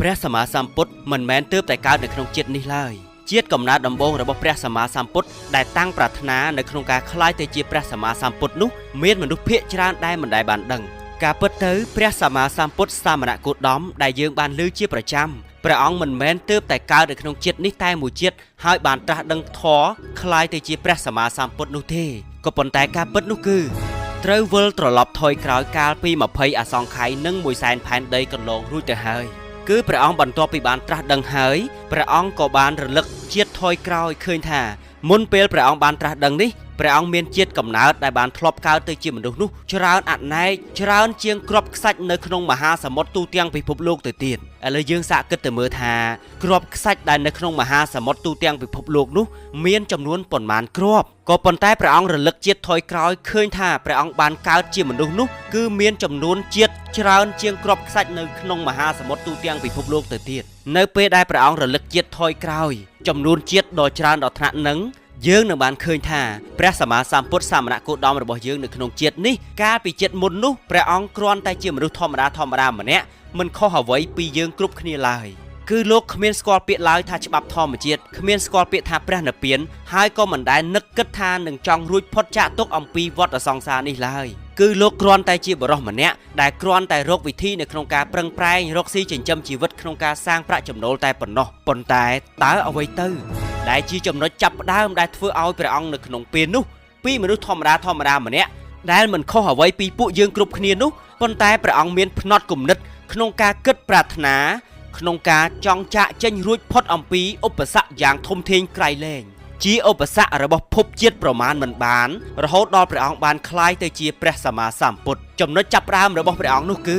ព្រះសម្មាសម្ពុទ្ធមិនមែនទើបតែកើតនៅក្នុងជាតិនេះឡើយជាតិកំណើតដំបូងរបស់ព្រះសម្មាសម្ពុទ្ធដែលតាំងប្រាថ្នានៅក្នុងការក្លាយទៅជាព្រះសម្មាសម្ពុទ្ធនោះមានមនុស្សភាគច្រើនដែលមិនដែលបានដឹងការពិតទៅព្រះសម្មាសម្ពុទ្ធសមណគោតមដែលយើងបានឮជាប្រចាំព្រះអង្គមិនមែនទើបតែកើតនៅក្នុងជាតិនេះតែមួយជាតិហើយបានត្រាស់ដឹងធម៌ក្លាយទៅជាព្រះសម្មាសម្ពុទ្ធនោះទេក៏ប៉ុន្តែការពិតនោះគឺត្រូវវិលត្រឡប់ថយក្រោយកាលពី20អសង្ខ័យនិង1សែនផែនដីកន្លងរួចទៅហើយគឺព្រះអង្គបន្ទាប់ពីបានត្រាស់ដឹងហើយព្រះអង្គក៏បានរលឹកជាតិថយក្រោយឃើញថាមុនពេលព្រះអង្គបានត្រាស់ដឹងនេះព្រះអង្គមានជាតិកំណើតដែលបានធ្លាប់កើតទៅជាមនុស្សនោះច្រើនអនេកច្រើនជាងគ្រាប់ខ្សាច់នៅក្នុងមហាសមុទ្រទូទាំងពិភពលោកទៅទៀតឥឡូវយើងសាកគិតទៅមើលថាគ្រាប់ខ្សាច់ដែលនៅក្នុងមហាសមុទ្រទូទាំងពិភពលោកនោះមានចំនួនប៉ុន្មានគ្រាប់ក៏ប៉ុន្តែព្រះអង្គរលឹកជាតិថយក្រោយឃើញថាព្រះអង្គបានកើតជាមនុស្សនោះគឺមានចំនួនជាតិច្រើនជាងគ្រាប់ខ្សាច់នៅក្នុងមហាសមុទ្រទូទាំងពិភពលោកទៅទៀតនៅពេលដែលព្រះអង្គរលឹកជាតិថយក្រោយចំនួនជាតិដ៏ច្រើនដល់ថ្នាក់នឹងយើងនឹងបានឃើញថាព្រះសម្មាសម្ពុទ្ធសមណគោតមរបស់យើងនៅក្នុងជាតិនេះកាលពីជាតិមុននោះព្រះអង្គគ្រាន់តែជាមនុស្សធម្មតាម្នាក់មិនខុសអ្វីពីយើងគ្រប់គ្នាឡើយគឺលោកគ្មានស្គាល់ពាក្យឡើយថាច្បាប់ធម្មជាតិគ្មានស្គាល់ពាក្យថាព្រះនិព្វានហើយក៏មិនដែលនឹកគិតថានឹងចង់រួចផុតចាកទុក្ខអំពីវដ្តសង្សារនេះឡើយគឺលោកគ្រាន់តែជាបុរសម្នាក់ដែលគ្រាន់តែរកវិធីនៅក្នុងការប្រឹងប្រែងរកស៊ីចិញ្ចឹមជីវិតក្នុងការសាងប្រាក់ចំណូលតែប៉ុណ្ណោះប៉ុន្តែតើអ្វីទៅដែលជាចំណុចចាប់ផ្ដើមដែលធ្វើឲ្យព្រះអង្គនៅក្នុងពេលនោះពីមនុស្សធម្មតាម្នាក់ដែលមិនខុសអ្វីពីពួកយើងគ្រប់គ្នានោះប៉ុន្តែព្រះអង្គមានផ្នត់គំនិតក្នុងការគិតប្រាថ្នាក្នុងការចង់ចាកចេញរួចផុតអំពីឧបសគ្គយ៉ាងធំធេងក្រៃលែងជាឧបសគ្គរបស់ភពជាតិប្រមាណមិនបានរហូតដល់ព្រះអង្គបានក្លាយទៅជាព្រះសម្មាសម្ពុទ្ធចំណុចចាប់ផ្ដើមរបស់ព្រះអង្គនោះគឺ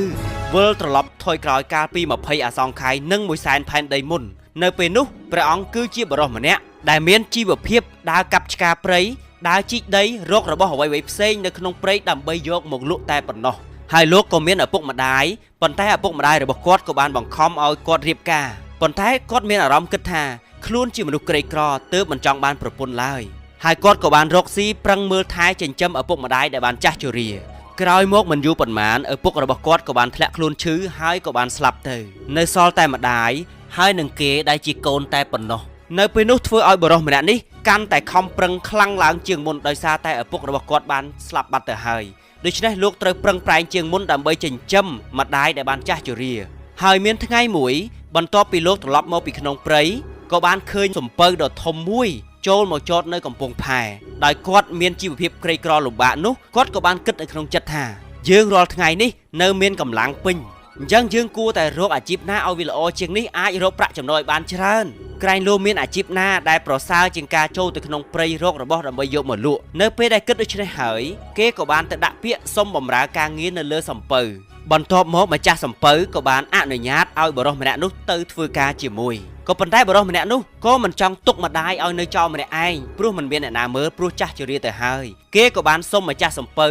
វិលត្រឡប់ថយក្រោយកាលពី20អសង្ខ័យនិង1សែនផែនដីមុននៅពេលនោះព្រះអង្គគឺជាបុរសម្នាក់ដែលមានជីវភាពដើរកាប់ឆ្ការព្រៃដើរជីកដីរករបស់អ្វីៗផ្សេងនៅក្នុងព្រៃដើម្បីយកមកលក់តែប៉ុណ្ណោះហើយលោកក៏មានឪពុកម្ដាយប៉ុន្តែឪពុកម្ដាយរបស់គាត់ក៏បានបង្ខំឲ្យគាត់រៀបការប៉ុន្តែគាត់មានអារម្មណ៍គិតថាខ្លួនជាមនុស្សក្រីក្រទើបមិនចង់បានប្រពន្ធឡើយហើយគាត់ក៏បានរកស៊ីប្រឹងមើលថែចិញ្ចឹមឪពុកម្ដាយដែលបានចាស់ជរាក្រោយមកមិនយូរប៉ុន្មានឪពុករបស់គាត់ក៏បានធ្លាក់ខ្លួនឈឺហើយក៏បានស្លាប់ទៅនៅសល់តែម្ដាយហើយនឹងគេដែលជាកូនតែប៉ុណ្ណោះនៅពេលនោះធ្វើឲ្យបុរសម្នាក់នេះកាន់តែខំប្រឹងខ្លាំងឡើងជាងមុនដោយសារតែឪពុករបស់គាត់បានស្លាប់បាត់ទៅហើយដូច្នេះលោកត្រូវប្រឹងប្រែងជាងមុនដើម្បីចិញ្ចឹមម្ដាយដែលបានចាស់ជរាហើយមានថ្ងៃមួយបន្ទាប់ពីលោកត្រឡប់មកពីក្នុងព្រៃក៏បានឃើញសំពៅដ៏ធំមួយចូលមកចតនៅកំពង់ផែដោយគាត់មានជីវភាពក្រីក្រលំបាកនោះគាត់ក៏បានគិតនៅក្នុងចិត្តថាយើងរាល់ថ្ងៃនេះនៅមានកម្លាំងពេញអញ្ចឹងយើងគួរតែរកអាជីពណាឲ្យវាល្អជាងនេះអាចរកប្រាក់ចំណូលឲ្យបានច្រើនក្រែងលោមានអាជីពណាដែលប្រសើរជាងការចូលទៅក្នុងព្រៃរករបស់ដើម្បីយកមកលក់នៅពេលដែលគិតដូច្នេះហើយគេក៏បានទៅដាក់ពាក្យសុំបម្រើការងារនៅលើសំពៅបន្ទាប់មកម្ចាស់សំពៅក៏បានអនុញ្ញាតឲ្យបុរសម្នាក់នោះទៅធ្វើការជាមួយក៏ប៉ុន្តែបុរសម្នាក់នោះក៏មិនចង់ទុកម្ដាយឲ្យនៅចោលម្នាក់ឯងព្រោះមិនមានអ្នកណាមើលព្រោះចាស់ជរាទៅហើយគេក៏បានសុំម្ចាស់សំពៅ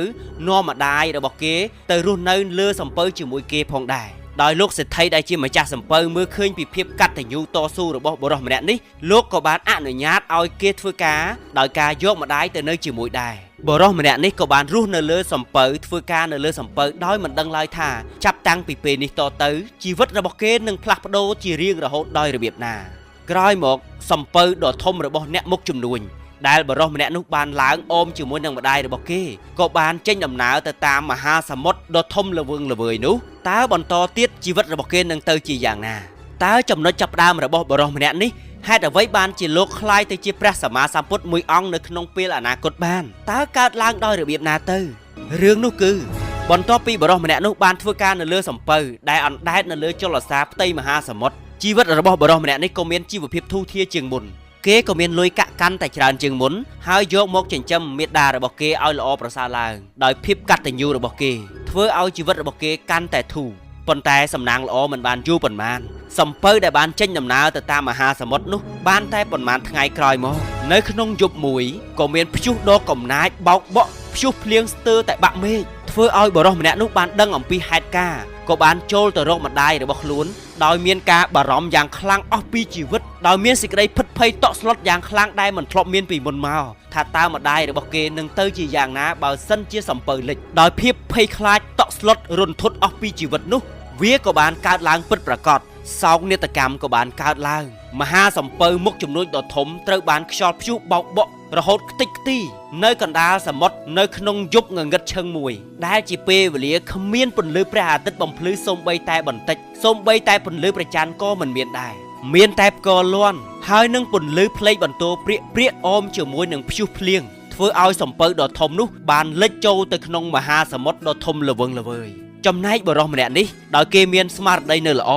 នាំម្ដាយរបស់គេទៅរស់នៅលើសំពៅជាមួយគេផងដែរដោយលោកសេដ្ឋីដែលជាម្ចាស់សំពៅមើលឃើញពីភាពកតញ្ញូតស៊ូរបស់បុរសម្នាក់នេះលោកក៏បានអនុញ្ញាតឲ្យគេធ្វើការដោយការយកម្ដាយទៅនៅជាមួយដែរបុរសម្នាក់នេះក៏បានរស់នៅលើសំពៅធ្វើការនៅលើសំពៅដោយមិនដឹងឡើយថាចាប់តាំងពីពេលនេះតទៅជីវិតរបស់គេនឹងផ្លាស់ប្ដូរជារៀងរហូតដោយរបៀបណាក្រោយមកសំពៅដ៏ធំរបស់អ្នកមុខជំនួញដែលបុរសម្នាក់នោះបានឡើងអមជាមួយនឹងម្ដាយរបស់គេក៏បានចេញដំណើរទៅតាមមហាសមុទ្រដ៏ធំល្វឹងល្វើយនោះតើបន្តទៀតជីវិតរបស់គេនឹងទៅជាយ៉ាងណាតើចំណុចចាប់ផ្ដើមរបស់បុរសម្នាក់នេះហេតុអ្វីបានជាលោកក្លាយទៅជាព្រះសម្មាសម្ពុទ្ធមួយអង្គនៅក្នុងពេលអនាគតបានតើកើតឡើងដោយរបៀបណាទៅរឿងនោះគឺបន្ទាប់ពីបុរសម្នាក់នោះបានធ្វើការនៅលើសំពៅដែលអណ្ដែតនៅលើជលសារផ្ទៃមហាសមុទ្រជីវិតរបស់បុរសម្នាក់នេះក៏មានជីវភាពធូរធារជាងមុនគេក៏មានលុយកាក់កាន់តែច្រើនជាងមុនហើយយកមកចិញ្ចឹមមេដារបស់គេឲ្យល្អប្រសើរឡើងដោយភាពកតញ្ញូរបស់គេធ្វើឲ្យជីវិតរបស់គេកាន់តែធូរប៉ុន្តែសំណាងល្អមិនបានយូរប៉ុន្មានសំពៅដែលបានចេញដំណើរទៅតាមមហាសមុទ្រនោះបានតែប៉ុន្មានថ្ងៃក្រោយមកនៅក្នុងយប់មួយក៏មានព្យុះដ៏កំណាចបោកបក់ព្យុះភ្លៀងស្ទើរតែបាក់មេឃធ្វើឲ្យបុរសម្នាក់នោះបានដឹងអំពីហេតុការណ៍ក៏បានចូលទៅរកម្ដាយរបស់ខ្លួនដោយមានការបារម្ភយ៉ាងខ្លាំងអស់ពីជីវិតដោយមានសេចក្តីភិតភ័យតក់ស្លុតយ៉ាងខ្លាំងដែលមិនធ្លាប់មានពីមុនមកថាតើម្ដាយរបស់គេនឹងទៅជាយ៉ាងណាបើសិនជាសំពៅលិចដោយភាពភ័យខ្លាចតក់ស្លុតរន្ធត់អស់ពីជីវិតនោះវាក៏បានកើតឡើងពិតប្រាកដ សោកនាដកម្មក៏បានកើតឡើងមហាសំពៅមុខចំនួនដ៏ធំត្រូវបានខ្យល់ព្យុះបោកបក់រហូតខ្ទេចខ្ទីនៅកណ្ដាលសមុទ្រនៅក្នុងយប់ងងឹតឈឹងមួយដែលជាពេលវេលាគ្មានពន្លឺព្រះអាទិត្យបំភ្លឺសូម្បីតែបន្តិចសូម្បីតែពន្លឺព្រះច័ន្ទក៏មិនមានដែរមានតែផ្គរលាន់ហើយនឹងពន្លឺផ្លេកបន្ទោព្រាកព្រាកអមជាមួយនឹងព្យុះភ្លៀងធ្វើឲ្យសំពៅដ៏ធំនោះបានលិចចូលទៅក្នុងមហាសមុទ្រដ៏ធំល្វឹងល្វើយចំណែកបុរសម្នាក់នេះដោយគេមានស្មារតីនៅល្អ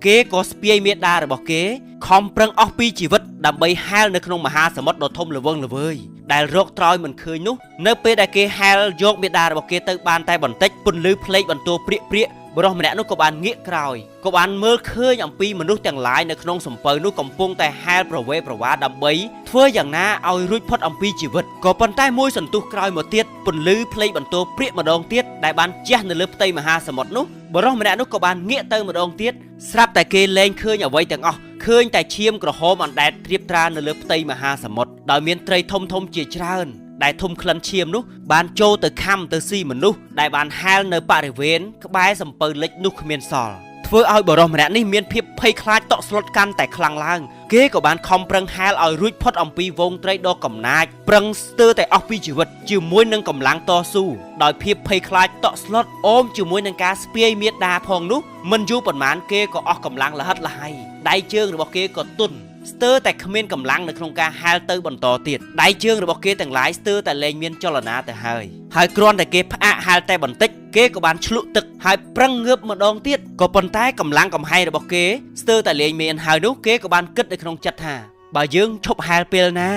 គេក៏ស្ពាយមេដារបស់គេខំប្រឹងអស់ពីជីវិតដើម្បីហែលនៅក្នុងមហាសមុទ្រដ៏ធំល្វឹងល្វើយដែលរកត្រើយមិនឃើញនោះនៅពេលដែលគេហែលយកមេដារបស់គេទៅបានតែបន្តិចពន្លឺផ្លេកបន្ទោព្រាកព្រាកបុរសម្នាក់នោះក៏បានងាកក្រោយក៏បានមើលឃើញអំពីមនុស្សទាំងឡាយនៅក្នុងសំពៅនោះកំពុងតែហែលប្រវេប្រវាដើម្បីធ្វើយ៉ាងណាឲ្យរួចផុតអំពីជីវិតក៏ប៉ុន្តែមួយសន្ទុះក្រោយមកទៀតពន្លឺផ្លេកបន្ទោព្រាកម្ដងទៀតដែលបានជះនៅលើផ្ទៃមហាសមុទ្រនោះបុរសម្នាក់នោះក៏បានងាកទៅម្ដងទៀតស្រាប់តែគេលែងឃើញអ្វីទាំងអស់ឃើញតែឈាមក្រហមអណ្ដែតត្រៀបត្រានៅលើផ្ទៃមហាសមុទ្រដោយមានត្រីធំធំជាច្រើនដែលធំក្លិនឈាមនោះបានចូលទៅខំទៅស៊ីមនុស្សដែលបានហែលនៅបរិវេណក្បែរសំពៅលិចនោះគ្មានសល់ធ្វើឲ្យបុរសម្នាក់នេះមានភាពភ័យខ្លាចតក់ស្លុតកាន់តែខ្លាំងឡើងគេក៏បានខំប្រឹងហែលឲ្យរួចផុតអំពីវងត្រីដ៏កំណាចប្រឹងស្ទើរតែអស់ពីជីវិតជាមួយនឹងកម្លាំងតស៊ូដោយភាពភ័យខ្លាចតក់ស្លុតអមជាមួយនឹងការស្ពាយមេដាផងនោះមិនយូរប៉ុន្មានគេក៏អស់កម្លាំងលហិតលហៃដៃជើងរបស់គេក៏ទន់ស្ទើរតែគ្មានកម្លាំងនៅក្នុងការហែលទៅបន្តទៀតដៃជើងរបស់គេទាំងឡាយស្ទើរតែលែងមានចលនាទៅហើយហើយគ្រាន់តែគេផ្អាកហែលតែបន្តិចគេក៏បានឆ្លក់ទឹកហើយប្រឹងងើបម្ដងទៀតក៏ប៉ុន្តែកម្លាំងកំហែងរបស់គេស្ទើរតែលែងមានហើយនោះគេក៏បានគិតនៅក្នុងចិត្តថាបើយើងឈប់ហែលពេលណា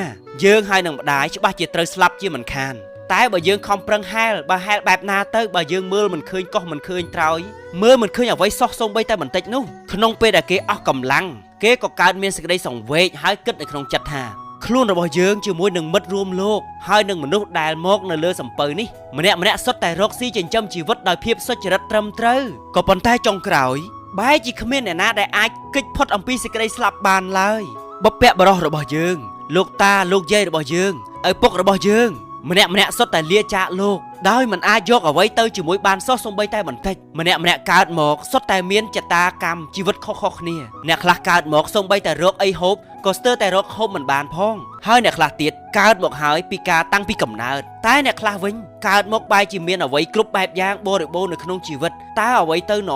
យើងហើយនឹងម្ដាយច្បាស់ជាត្រូវស្លាប់ជាមិនខានតែបើយើងខំប្រឹងហែលបើហែលបែបណាទៅបើយើងមើលមិនឃើញកោះមិនឃើញត្រើយមើលមិនឃើញអ្វីសោះសូម្បីតែបន្តិចនោះក្នុងពេលដែលគេអស់កម្លាំងគេក៏កើតមានសេចក្តីសង្វេគហើយគិតនៅក្នុងចិត្តថាខ្លួនរបស់យើងជាមួយនឹងមិត្តរួមលោកហើយនឹងមនុស្សដែលមកនៅលើសំពៅនេះម្នាក់ម្នាក់សុទ្ធតែរកស៊ីចិញ្ចឹមជីវិតដោយភាពសុចរិតត្រឹមត្រូវក៏ប៉ុន្តែចុងក្រោយបែរជាគ្មានអ្នកណាដែលអាចគេចផុតអំពីសេចក្តីស្លាប់បានឡើយបុព្វបុរសរបស់យើងលោកតាលោកយាយរបស់យើងឪពុករបស់យើងម្នាក់ម្នាក់សុទ្ធតែលាចាកលោកដោយមិនអាចយកអ្វីទៅជាមួយបានសោះសូម្បីតែបន្តិចម្នាក់ម្នាក់កើតមកសុទ្ធតែមានចតាកម្មជីវិតខុសៗគ្នាអ្នកខ្លះកើតមកសូម្បីតែរកអីហូបក៏ស្ទើរតែរកហូបមិនបានផងហើយអ្នកខ្លះទៀតកើតមកហើយពីការតាំងពីកំណើតតែអ្នកខ្លះវិញកើតមកបែរជាមានអ្វីគ្រប់បែបយ៉ាងបរិបូរណ៍នៅក្នុងជីវិតតើអ្វីទៅណ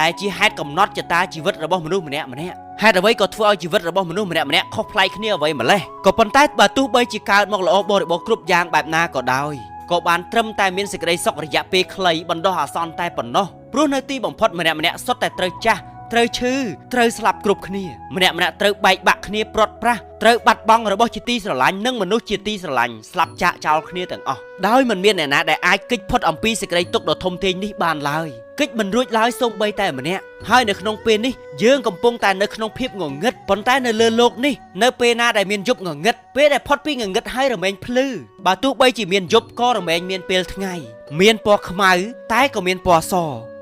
ដែលជាហេតុកំណត់ចតាជីវិតរបស់មនុស្សម្នាក់ម្នាក់ហេតុអ្វីក៏ធ្វើឲ្យជីវិតរបស់មនុស្សម្នាក់ម្នាក់ខុសប្លែកគ្នាអ្វីម្លេះក៏ប៉ុន្តែបើទោះបីជាកើតមកល្អបរិបូរណ៍គ្រប់យ៉ាងបែបណាក៏ដោយក៏បានត្រឹមតែមានសេចក្តីសុខរយៈពេលខ្លីបណ្ដោះអាសន្នតែប៉ុណ្ណោះព្រោះនៅទីបំផុតម្នាក់ម្នាក់សុទ្ធតែត្រូវចាស់ត្រូវឈឺត្រូវស្លាប់គ្រប់គ្នាម្នាក់ម្នាក់ត្រូវបែកបាក់គ្នាព្រាត់ប្រាសត្រូវបាត់បង់របស់ជាទីស្រឡាញ់និងមនុស្សជាទីស្រឡាញ់ស្លាប់ចាកចោលគ្នាទាំងអស់ដោយមិនមានអ្នកណាដែលអាចគេចផុតអំពីសេចក្តីទុក្ខដ៏ធំធេងនេះបានឡើយគេចមិនរួចឡើយសូម្បីតែម្នាក់ហើយនៅក្នុងពេលនេះយើងកំពុងតែនៅក្នុងភាពងងឹតប៉ុន្តែនៅលើលោកនេះនៅពេលណាដែលមានយប់ងងឹតពេលដែលផុតពីងងឹតហើយរមែងភ្លឺបើទោះបីជាមានយប់ក៏រមែងមានពេលថ្ងៃមានពណ៌ខ្មៅតែក៏មានពណ៌ស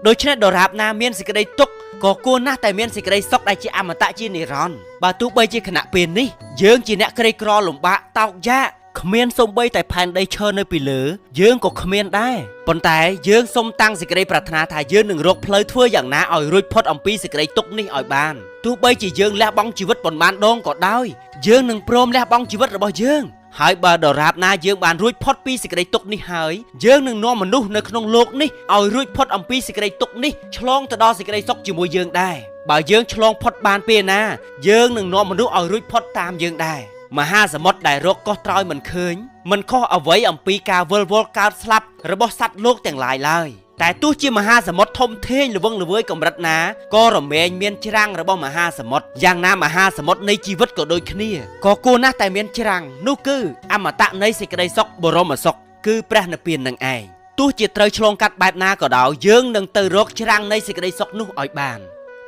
ដូច្នេះដរាបណាមានសេចក្តីទុក្ខក៏គួរណាស់តែមានសេចក្តីសុខដែលជាអមតៈជានិរន្តរ៍បើទោះបីជាខណៈពេលនេះយើងជាអ្នកក្រីក្រលំបាកតោកយ៉ាកគ្មានសំបីតែផែនដីឈរនៅពីលើយើងក៏គ្មានដែរប៉ុន្តែយើងសូមតាំងសេចក្តីប្រាថ្នាថាយើងនឹងរកផ្លូវធ្វើយ៉ាងណាឲ្យរួចផុតអំពីសេចក្តីទុក្ខនេះឲ្យបានទោះបីជាយើងលះបង់ជីវិតប៉ុន្មានដងក៏ដោយយើងនឹងព្រមលះបង់ជីវិតរបស់យើងហើយបើដរាបណាយើងបានរួចផុតពីសេចក្តីទុក្ខនេះហើយយើងនឹងនាំមនុស្សនៅក្នុងលោកនេះឲ្យរួចផុតអំពីសេចក្តីទុក្ខនេះឆ្លងទៅដល់សេចក្តីសុខជាមួយយើងដែរបើយើងឆ្លងផុតបានពេលណាយើងនឹងនាំមនុស្សឲ្យរួចផុតតាមយើងដែរមហាសមុទ្រដែលរកកោះត្រើយមិនឃើញមិនខុសអ្វីអំពីការវិលវល់កើតស្លាប់របស់សត្វលោកទាំងឡាយឡើយតែទោះជាមហាសមុទ្រធំធេងល្វឹងល្វើយកម្រិតណាក៏រមែងមានច្រាំងរបស់មហាសមុទ្រយ៉ាងណាមហាសមុទ្រនៃជីវិតក៏ដូចគ្នាក៏គួរណាស់តែមានច្រាំងនោះគឺអមតៈនៃសេចក្តីសុខបរមសុខគឺព្រះនិព្វាននឹងឯងទោះជាត្រូវឆ្លងកាត់បែបណាក៏ដោយយើងនឹងទៅរកច្រាំងនៃសេចក្តីសុខនោះឲ្យបាន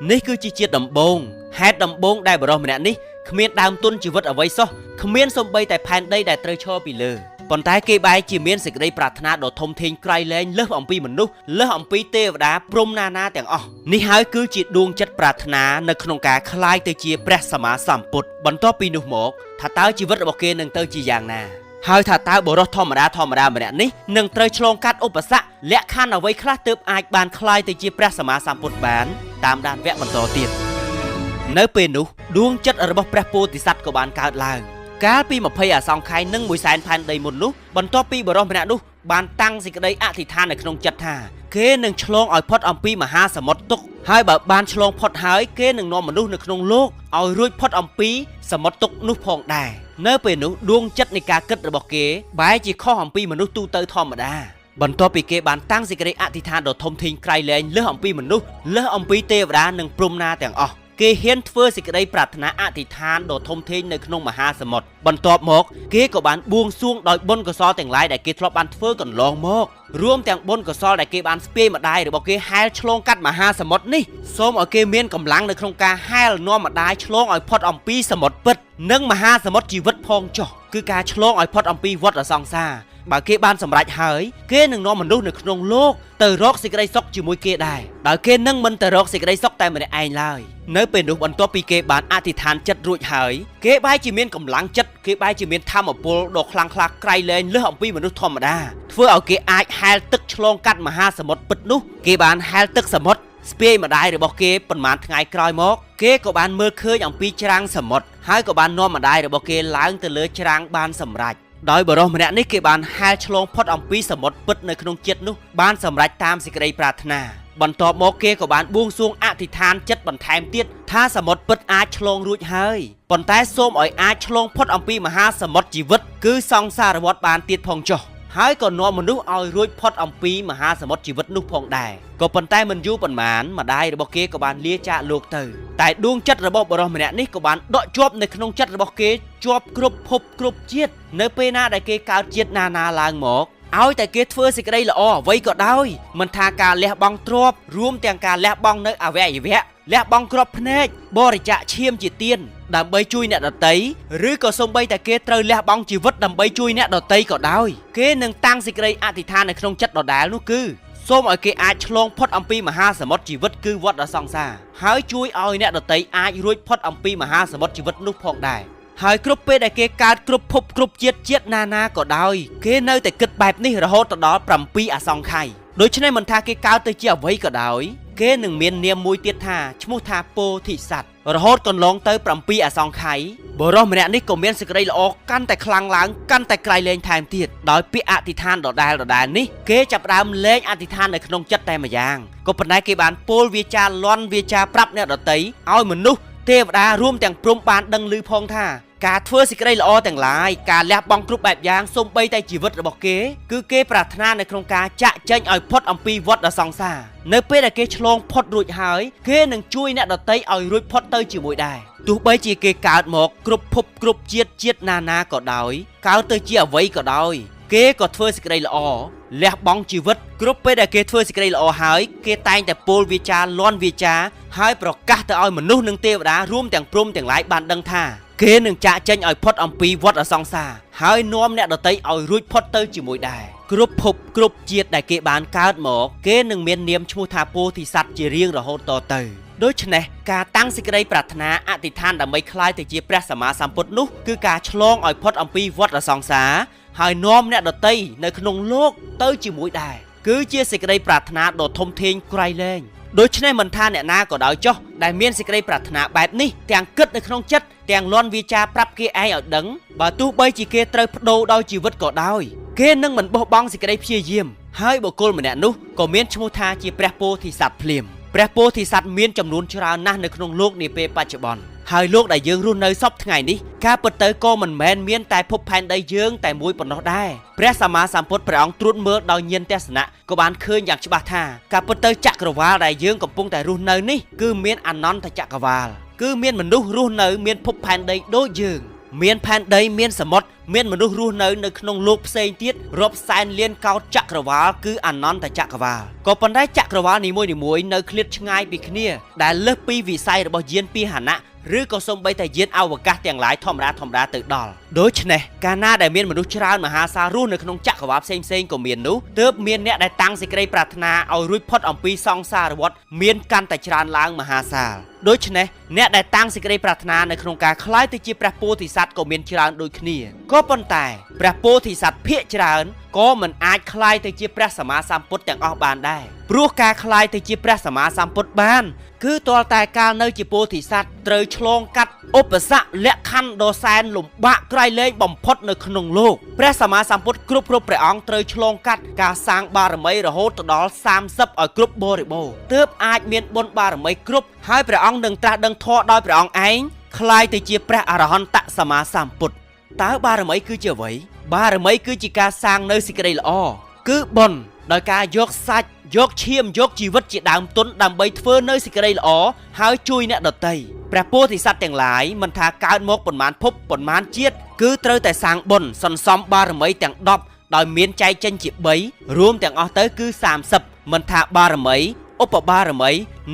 នេះគឺជាជាតិដំបូងហេតុដំបូងដែលបុរសម្នាក់នេះគ្មានដើមទុនជីវិតអ្វីសោះគ្មានសំបីតែផែនដីដែលត្រូវឈរពីលើប៉ុន្តែគេបែរជាមានសេចក្តីប្រាថ្នាដ៏ធំធេងក្រៃលែងលើសអំពីមនុស្សលើសអំពីទេវតាព្រហ្មណានាទាំងអស់នេះហើយគឺជាដួងចិត្តប្រាថ្នានៅក្នុងការក្លាយទៅជាព្រះសម្មាសម្ពុទ្ធបន្ទាប់ពីនោះមកថាតើជីវិតរបស់គេនឹងទៅជាយ៉ាងណាហើយថាតើបុរសធម្មតាធម្មតាម្នាក់នេះនឹងត្រូវឆ្លងកាត់ឧបសគ្គលក្ខខណ្ឌអ្វីខ្លះទើបអាចបានក្លាយទៅជាព្រះសម្មាសម្ពុទ្ធបានតាមដានវគ្គបន្តទៀត។ នៅពេលនោះដួងចិត្តរបស់ព្រះពោធិសត្វក៏បានកើតឡើងកាលពី20អសង្ខ័យនិង1សែនផែនដីមុននោះបន្ទាប់ពីបុរសម្នាក់នោះបានតាំងសេចក្តីអធិដ្ឋាននៅក្នុងចិត្តថាគេនឹងឆ្លងឲ្យផុតអំពីមហាសមុទ្រទុក្ខហើយបើបានឆ្លងផុតហើយគេនឹងនាំមនុស្សនៅក្នុងលោកឲ្យរួចផុតអំពីសមុទ្រទុក្ខនោះផងដែរនៅពេលនោះដួងចិត្តនៃការគិតរបស់គេបែរជាខុសអំពីមនុស្សទូទៅធម្មតាបន្ទាប់ពីគេបានតាំងសេចក្តីអធិដ្ឋានដ៏ធំធេងក្រៃលែងលើសអំពីមនុស្សលើសអំពីទេវតានិងព្រហ្មណាទាំងអស់គេហ៊ានធ្វើសេចក្តីប្រាថ្នាអធិដ្ឋានដ៏ធំធេងនៅក្នុងមហាសមុទ្របន្ទាប់មកគេក៏បានបួងសួងដោយបុណ្យកុសលទាំងឡាយដែលគេធ្លាប់បានធ្វើកន្លងមករួមទាំងបុណ្យកុសលដែលគេបានស្ពាយម្ដាយរបស់គេហែលឆ្លងកាត់មហាសមុទ្រនេះសូមឲ្យគេមានកម្លាំងនៅក្នុងការហែលនាំម្ដាយឆ្លងឲ្យផុតអំពីសមុទ្រពិតនិងមហាសមុទ្រជីវិតផងចុះគឺការឆ្លងឲ្យផុតអំពីវដ្តសង្សារបើគេបានសម្រេចហើយគេនឹងនាំមនុស្សនៅក្នុងលោកទៅរកសេចក្តីសុខជាមួយគេដែរដោយគេនឹងមិនទៅរកសេចក្តីសុខតែម្នាក់ឯងឡើយនៅពេលនោះបន្ទាប់ពីគេបានអធិដ្ឋានចិត្តរួចហើយគេបែរជាមានកម្លាំងចិត្តគេបែរជាមានធម៌ពលដ៏ខ្លាំងក្លាក្រៃលែងលើសអំពីមនុស្សធម្មតាធ្វើឲ្យគេអាចហែលទឹកឆ្លងកាត់មហាសមុទ្រពិតនោះគេបានហែលទឹកសមុទ្រស្ពាយម្ដាយរបស់គេប៉ុន្មានថ្ងៃក្រោយមកគេក៏បានមើលឃើញអំពីច្រាំងសមុទ្រហើយក៏បាននាំម្ដាយរបស់គេឡើងទៅលើច្រាំងបានសម្រេចដោយបុរសម្នាក់នេះគេបានហែលឆ្លងផុតអំពីសមុទ្រពិតនៅក្នុងជាតិនោះបានសម្រេចតាមសេចក្តីប្រាថ្នាបន្ទាប់មកគេក៏បានបួងសួងអធិដ្ឋានចិត្តបន្ថែមទៀតថាសមុទ្រពិតអាចឆ្លងរួចហើយប៉ុន្តែសូមឲ្យអាចឆ្លងផុតអំពីមហាសមុទ្រជីវិតគឺសង្សារវដ្តបានទៀតផងចុះហើយក៏នាំមនុស្សឲ្យរួចផុតអំពីមហាសមុទ្រជីវិតនោះផងដែរក៏ប៉ុន្តែមិនយូរប៉ុន្មានម្ដាយរបស់គេក៏បានលាចាកលោកទៅតែដួងចិត្តរបស់បុរសម្នាក់នេះក៏បានដក់ជាប់នៅក្នុងចិត្តរបស់គេជាប់គ្រប់ភពគ្រប់ជាតិនៅពេលណាដែលគេកើតជាតិណាណាឡើងមកឲ្យតែគេធ្វើសេចក្តីល្អអ្វីក៏ដោយមិនថាការលះបង់ទ្រព្យរួមទាំងការលះបង់នៅអវយវៈលះបង់គ្រាប់ភ្នែកបរិច្ចាគឈាមជាទានដើម្បីជួយអ្នកដទៃឬក៏សូម្បីតែគេត្រូវលះបង់ជីវិតដើម្បីជួយអ្នកដទៃក៏ដោយគេនឹងតាំងសេចក្តីអធិដ្ឋាននៅក្នុងចិត្តដដែលនោះគឺសូមឲ្យគេអាចឆ្លងផុតអំពីមហាសមុទ្រជីវិតគឺវដ្តសង្សារហើយជួយឲ្យអ្នកដទៃអាចរួចផុតអំពីមហាសមុទ្រជីវិតនោះផងដែរហើយគ្រប់ពេលដែលគេកើតគ្រប់ភពគ្រប់ជាតិជាតិណាណាក៏ដោយគេនៅតែគិតបែបនេះរហូតដល់7អសង្ខ័យដូច្នេះមិនថាគេកើតទៅជាអ្វីក៏ដោយគេនឹងមាននាមមួយទៀតថាឈ្មោះថាពោធិសត្វរហូតកន្លងទៅ7អសង្ខ័យបុរសម្នាក់នេះក៏មានសេចក្តីល្អកាន់តែខ្លាំងឡើងកាន់តែក្រៃលែងថែមទៀតដោយពាក្យអធិដ្ឋានដដែលដដែលនេះគេចាប់ផ្ដើមលែងអធិដ្ឋាននៅក្នុងចិត្តតែម្យ៉ាងក៏ប៉ុន្តែគេបានពោលវាចាលន់វាចាប្រាប់អ្នកដទៃឲ្យមនុស្សទេវតារួមទាំងព្រហ្មបានដឹងឮផងថាការធ្វើសេចក្តីល្អទាំងឡាយការលះបង់គ្រប់បែបយ៉ាងសូម្បីតែជីវិតរបស់គេគឺគេប្រាថ្នានៅក្នុងការចាក់ចែងឲ្យផុតអំពីវដ្តសង្សារនៅពេលដែលគេឆ្លងផុតរួចហើយគេនឹងជួយអ្នកដទៃឲ្យរួចផុតទៅជាមួយដែរទោះបីជាគេកើតមកគ្រប់ភពគ្រប់ជាតិជាតិណាណាក៏ដោយកើតទៅជាអ្វីក៏ដោយគេក៏ធ្វើសេចក្តីល្អលះបង់ជីវិតគ្រប់ពេលដែលគេធ្វើសេចក្តីល្អហើយគេតែងតែពោលវាចាលន់វាចាហើយប្រកាសទៅឲ្យមនុស្សនិងទេវតារួមទាំងព្រហ្មទាំងឡាយបានដឹងថាគេនឹងចាកចេញឲ្យផុតអំពីវដ្តសង្សារហើយនាំអ្នកដទៃឲ្យរួចផុតទៅជាមួយដែរគ្រប់ភពគ្រប់ជាតិដែលគេបានកើតមកគេនឹងមាននាមឈ្មោះថាពោធិសត្វជារៀងរហូតតទៅដូច្នេះការតាំងសេចក្តីប្រាថ្នាអធិដ្ឋានដើម្បីក្លាយទៅជាព្រះសម្មាសម្ពុទ្ធនោះគឺការឆ្លងឲ្យផុតអំពីវដ្តសង្សារហើយនាំអ្នកដទៃនៅក្នុងលោកទៅជាមួយដែរគឺជាសេចក្តីប្រាថ្នាដ៏ធំធេងក្រៃលែងដូច្នេះមិនថាអ្នកណាក៏ដោយចុះដែលមានសេចក្តីប្រាថ្នាបែបនេះទាំងគិតនៅក្នុងចិត្តទាំងលន់វាចាប្រាប់គេឯងឲ្យដឹងបើទោះបីជាគេត្រូវបដូរដោយជីវិតក៏ដោយគេនឹងមិនបោះបង់សេចក្តីព្យាយាមហើយបុគ្គលម្នាក់នោះក៏មានឈ្មោះថាជាព្រះពោធិសត្វភ្លាមព្រះពោធិសត្វមានចំនួនច្រើនណាស់នៅក្នុងលោកនាពេលបច្ចុប្បន្នហើយលោកដែលយើងរស់នៅសព្វថ្ងៃនេះការពិតទៅក៏មិនមែនមានតែភពផែនដីយើងតែមួយប៉ុណ្ណោះដែរព្រះសម្មាសម្ពុទ្ធព្រះអង្គត្រួតមើលដោយញាណទស្សនៈក៏បានឃើញយ៉ាងច្បាស់ថាការពិតទៅចក្រវាលដែលយើងកំពុងតែរស់នៅនេះគឺមានអនន្តចក្រវាលគឺមានមនុស្សរស់នៅមានភពផែនដីដូចយើងមានផែនដីមានសមុទ្រមានមនុស្សរស់នៅនៅក្នុងលោកផ្សេងទៀតរាប់សែនលានកោតចក្រវាលគឺអនន្តចក្រវាលក៏ប៉ុន្តែចក្រវាលនីមួយៗនៅឃ្លាតឆ្ងាយពីគ្នាដែលលើសពីវិស័យរបស់យានពាហនៈឬក៏សូម្បីតែយានអវកាសទាំងឡាយធម្មតាទៅដល់ដូច្នេះកាលណាដែលមានមនុស្សច្រើនមហាសាលរស់នៅក្នុងចក្រវាលផ្សេងៗក៏មាននោះទើបមានអ្នកដែលតាំងសេចក្តីប្រាថ្នាឲ្យរួចផុតអំពីសង្សារវដ្តមានកាន់តែច្រើនឡើងមហាសាលដូច្នេះអ្នកដែលតាំងសេចក្តីប្រាថ្នានៅក្នុងការក្លាយទៅជាព្រះពោធិសត្វក៏មានច្រើនដូចគ្នាក៏ប៉ុន្តែព្រះពោធិសត្វភាគច្រើន ក៏មិនអាចក្លាយទៅជាព្រះសម្មាសម្ពុទ្ធទាំងអស់បានដែរព្រោះការក្លាយទៅជាព្រះសម្មាសម្ពុទ្ធបាន គឺទាល់តែកាលនៅជាពោធិសត្វត្រូវឆ្លងកាត់ឧបសគ្គលក្ខខណ្ឌដ៏សែនលំបាកក្រៃលែងបំផុតនៅក្នុងលោកព្រះសម្មាសម្ពុទ្ធគ្រប់គ្រប់ព្រះអង្គត្រូវឆ្លងកាត់ការសាងបារមីរហូតទៅដល់30ឲ្យគ្រប់បរិបូរណ៍ទើបអាចមានបុណ្យបារមីគ្រប់ហើយព្រះអង្គនឹងត្រាស់ដឹងធម៌ដោយព្រះអង្គឯងក្លាយទៅជាព្រះអរហន្តសម្មាសម្ពុទ្ធតើបារមីគឺជាអ្វីបារមីគឺជាការសាងនៅសេចក្តីល្អគឺបុណ្យដោយការយកសាច់យកឈាមយកជីវិតជាដើមទុនដើម្បីធ្វើនៅសេចក្តីល្អហើយជួយអ្នកដទៃព្រះពោធិសត្វទាំងឡាយមិនថាកើតមកប៉ុន្មានភពប៉ុន្មានជាតិគឺត្រូវតែសាងបុណ្យសន្សំបារមីទាំង10ដោយមានចែកចេញជា3រួមទាំងអស់ទៅគឺ30មិនថាបារមីឧបបារមី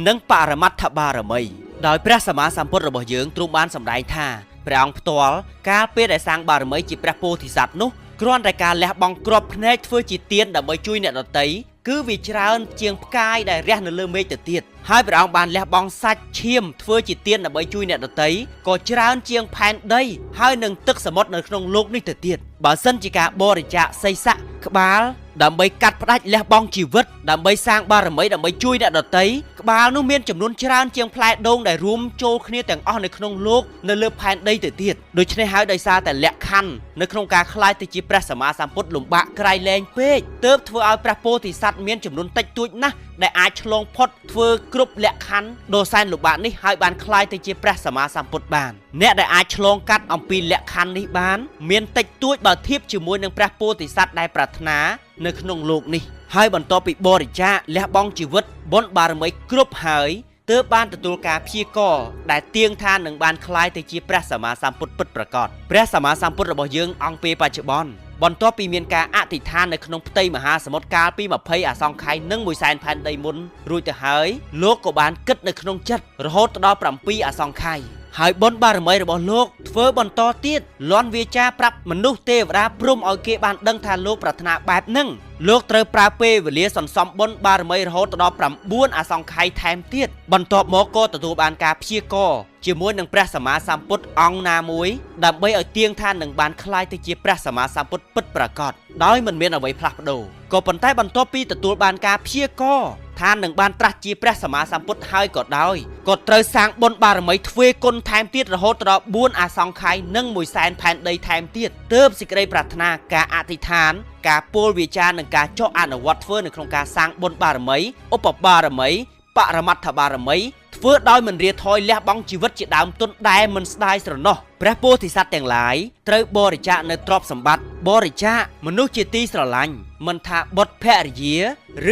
និងបរមត្ថបារមីដោយព្រះសម្មាសម្ពុទ្ធរបស់យើងទ្រង់បានសម្ដែងថាព្រះអង្គផ្ទាល់កាលពេលដែលសាងបារមីជាព្រះពោធិសត្វនោះគ្រាន់តែការលះបង់គ្រាប់ភ្នែកធ្វើជាទានដើម្បីជួយអ្នកដទៃគឺវាច្រើនជាងផ្កាយដែលរះនៅលើមេឃទៅទៀតហើយព្រះអង្គបានលះបង់សាច់ឈាមធ្វើជាទានដើម្បីជួយអ្នកដទៃក៏ច្រើនជាងផែនដីហើយនឹងទឹកសមុទ្រនៅក្នុងលោកនេះទៅទៀតបើសិនជាការបរិច្ចាគសីស័កក្បាលដើម្បីកាត់ផ្ដាច់លះបង់ជីវិតដើម្បីសាងបារមីដើម្បីជួយអ្នកដទៃក្បាលនោះមានចំនួនច្រើនជាងផ្លែដូងដែលរួមចូលគ្នាទាំងអស់នៅក្នុងលោកនៅលើផែនដីទៅទៀតដូច្នេះហើយដោយសារតែលក្ខខណ្ឌនៅក្នុងការក្លាយទៅជាព្រះសម្មាសម្ពុទ្ធលំបាកក្រៃលែងពេកទើបធ្វើឲ្យព្រះពោធិសត្វមានចំនួនតិចតួចណាស់ដែលអាចឆ្លងផុតធ្វើគ្រប់លក្ខខណ្ឌដ៏សែនលំបាកនេះហើយបានក្លាយទៅជាព្រះសម្មាសម្ពុទ្ធបានអ្នកដែលអាចឆ្លងកាត់អំពីលក្ខខណ្ឌនេះបានមានតិចតួចបើធៀបជាមួយនឹងព្រះពោធិសត្វដែលប្រាថ្នានៅក្នុងលោកនេះហើយបន្ទាប់ពីបរិច្ចាគលះបង់ជីវិតបុណ្យបារមីគ្រប់ហើយទើបបានទទួលការព្យាករដែលទៀងថានឹងបានក្លាយទៅជាព្រះសម្មាសម្ពុទ្ធពិតប្រាកដព្រះសម្មាសម្ពុទ្ធរបស់យើងអង្គពេលបច្ចុប្បន្នបន្ទាប់ពីមានការអធិដ្ឋាននៅក្នុងផ្ទៃមហាសមុទ្រកាលពី20អសង្ខ័យនិង1សែនផែនដីមុនរួចទៅហើយលោកក៏បានគិតនៅក្នុងចិត្តរហូតដល់7អសង្ខ័យហើយបុណ្យបារមីរបស់លោកធ្វើបន្តទៀតលន់វាចាប្រាប់មនុស្សទេវតាព្រំឲ្យគេបានដឹងថាលោកប្រាថ្នាបែបហ្នឹងលោកត្រូវប្រើពេលវេលាសន្សំបុណ្យបារមីរហូតដល់9អសង្ខ័យថែមទៀតបន្ទាប់មកក៏ទទួលបានការព្យាករជាមួយនឹងព្រះសម្មាសម្ពុទ្ធអង្គណាមួយដើម្បីឲ្យទៀងថានឹងបានក្លាយទៅជាព្រះសម្មាសម្ពុទ្ធពិតប្រាកដដោយមិនមានអ្វីផ្លាស់ប្ដូរក៏ប៉ុន្តែបន្ទាប់ពីទទួលបានការព្យាករថានឹងបានត្រាស់ជាព្រះសម្មាសម្ពុទ្ធហើយក៏ដោយក៏ត្រូវសាងបុណ្យបារមីទ្វេគុណថែមទៀតរហូតដល់4អសង្ខ័យនិង1សែនផែនដីថែមទៀតទើបសេចក្តីប្រាថ្នាការអធិដ្ឋានការពោលវាចានិងការចុះអនុវត្តធ្វើនៅក្នុងការសាងបុណ្យបារមីឧបបារមីបរមត្ថបារមីធ្វើដោយមិនរាថយលះបង់ជីវិតជាដើមទុនដែលមិនស្ដាយស្រណោះព្រះពោធិសត្វទាំងឡាយត្រូវបរិច្ចាគនៅទ្រព្យសម្បត្តិបរិច្ចាគមនុស្សជាទីស្រឡាញ់មិនថាបុត្រភរិយា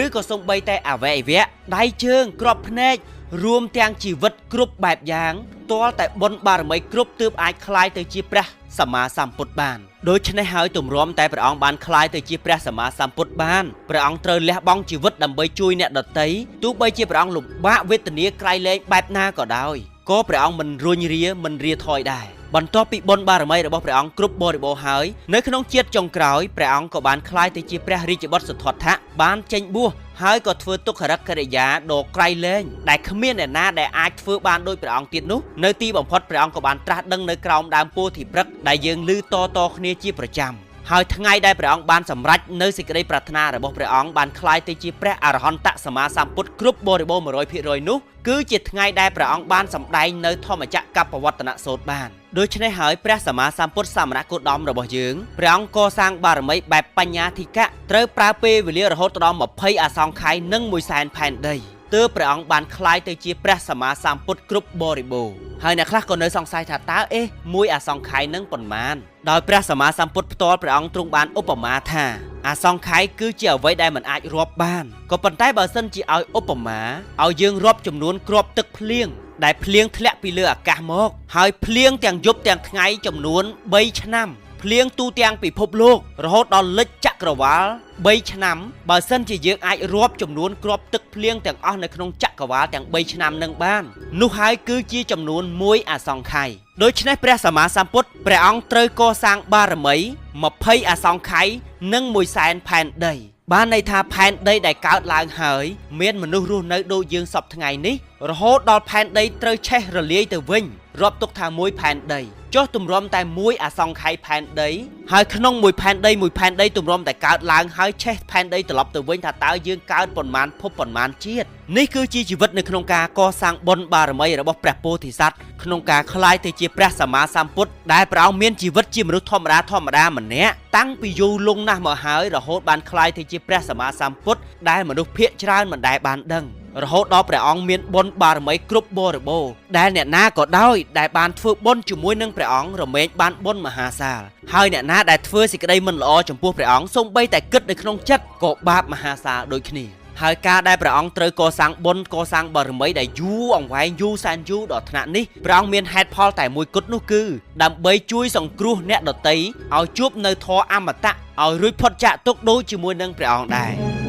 ឬក៏សូម្បីតែអវយវៈដៃជើងក្របភ្នែករួមទាំងជីវិតគ្រប់បែបយ៉ាងទាល់តែបុណ្យបារមីគ្រប់ទើបអាចក្លាយទៅជាព្រះសម្មាសម្ពុទ្ធបានដូច្នេះហើយទម្រាំតែព្រះអង្គបានក្លាយទៅជាព្រះសម្មាសម្ពុទ្ធបានព្រះអង្គត្រូវលះបង់ជីវិតដើម្បីជួយអ្នកដទៃទោះបីជាព្រះអង្គលំបាកវេទនាក្រៃលែងបែបណាក៏ដោយក៏ព្រះអង្គមិនរុញរាមិនរាថយដែរបន្ទាប់ពីបុណ្យបារមីរបស់ព្រះអង្គគ្រប់បរិបូរណ៍ហើយនៅក្នុងជាតិចុងក្រោយព្រះអង្គក៏បានក្លាយទៅជាព្រះរាជបុត្រសទ្ធត្ថៈបានចេញបួសហើយក៏ធ្វើទុក្ខរិកកិរិយាដ៏ក្រៃលែងដែលគ្មានអ្នកណាដែលអាចធ្វើបានដោយព្រះអង្គទៀតនោះនៅទីបំផុតព្រះអង្គក៏បានត្រាស់ដឹងនៅក្រោមដើមពោធិព្រឹក្សដែលយើងឮតៗគ្នាជាប្រចាំហើយថ្ងៃដែលព្រះអង្គបានសម្រេចនៅសេចក្តីប្រាថ្នារបស់ព្រះអង្គបានក្លាយទៅជាព្រះអរហន្តសម្មាសម្ពុទ្ធគ្រប់បរិបូរណ៍100%នោះគឺជាថ្ងៃដែលព្រះអង្គបានសម្ដែងនៅធម្មចក្រកបវត្តនសូត្របានដូច្នេះហើយព្រះសម្មាសម្ពុទ្ធសមណគោតមរបស់យើងព្រះអង្គកសាងបារមីបែបបញ្ញាធិកៈត្រូវប្រើពេលវេលារហូតដល់20អសង្ខ័យនិង1សែនផែនដីទើបព្រះអង្គបានក្លាយទៅជាព្រះសម្មាសម្ពុទ្ធគ្រប់បរិបូរណ៍ហើយអ្នកខ្លះក៏នៅសង្ស័យថាតើអេមួយអសង្ខ័យនឹងប៉ុន្មានដោយព្រះសម្មាសម្ពុទ្ធផ្ទាល់ព្រះអង្គទ្រង់បានឧបមាថាអសង្ខ័យគឺជាអ្វីដែលមិនអាចរាប់បានក៏ប៉ុន្តែបើសិនជាឲ្យឧបមាឲ្យយើងរាប់ចំនួនគ្រាប់ទឹកភ្លៀងដែលភ្លៀងធ្លាក់ពីលើអាកាសមកហើយភ្លៀងទាំងយប់ទាំងថ្ងៃចំនួន3ឆ្នាំភ្លៀងទូទាំងពិភពលោករហូតដល់លិចចក្រវាល3ឆ្នាំបើសិនជាយើងអាចរាប់ចំនួនគ្រាប់ទឹកភ្លៀងទាំងអស់នៅក្នុងចក្រវាលទាំង3ឆ្នាំនឹងបាននោះហើយគឺជាចំនួន1អសង្ខ័យដូច្នេះព្រះសម្មាសម្ពុទ្ធព្រះអង្គត្រូវកសាងបារមី20អសង្ខ័យនិង1សែនផែនដីបានន័យថាផែនដីដែលកើតឡើងហើយមានមនុស្សរស់នៅដូចយើងសពថ្ងៃនេះរហូតដល់ផែនដីត្រូវឆេះរលាយទៅវិញរាប់ទុកថាមួយផែនដី ចុះទម្រាំតែមួយអសង្ខ័យផែនដីហើយក្នុងមួយផែនដីមួយផែនដីទម្រាំតែកើតឡើងហើយឆេះផែនដីត្រឡប់ទៅវិញថាតើយើងកើតប៉ុន្មានភពប៉ុន្មានជាតិនេះគឺជាជីវិតនៅក្នុងការកសាងបុណ្យបារមីរបស់ព្រះពោធិសត្វក្នុងការក្លាយទៅជាព្រះសម្មាសម្ពុទ្ធដែលព្រះអង្គមានជីវិតជាមនុស្សធម្មតាធម្មតាម្នាក់តាំងពីយូរលង់ណាស់មកហើយរហូតបានក្លាយទៅជាព្រះសម្មាសម្ពុទ្ធដែលមនុស្សភាគច្រើនមិនដែលបានដឹងរហូតដល់ព្រះអង្គមានបុណ្យបារមីគ្រប់បរិបូរណ៍ដែលអ្នកណាក៏ដោយដែលបានធ្វើបុណ្យជាមួយនឹងព្រះអង្គរមែងបានបុណ្យមហាសាលហើយអ្នកណាដែលធ្វើសេចក្តីមិនល្អចំពោះព្រះអង្គសូម្បីតែគិតនៅក្នុងចិត្តក៏បាបមហាសាលដូចគ្នាហើយការដែលព្រះអង្គត្រូវកសាងបុណ្យកសាងបារមីដែលយូរអង្វែងយូរសែនយូរដល់ថ្នាក់នេះព្រះអង្គមានហេតុផលតែមួយគត់នោះគឺដើម្បីជួយសង្គ្រោះអ្នកដទៃឲ្យជួបនៅធម៌អមតៈឲ្យរួចផុតចាកទុក្ខដូចជាមួយនឹងព្រះអង្គដែរ។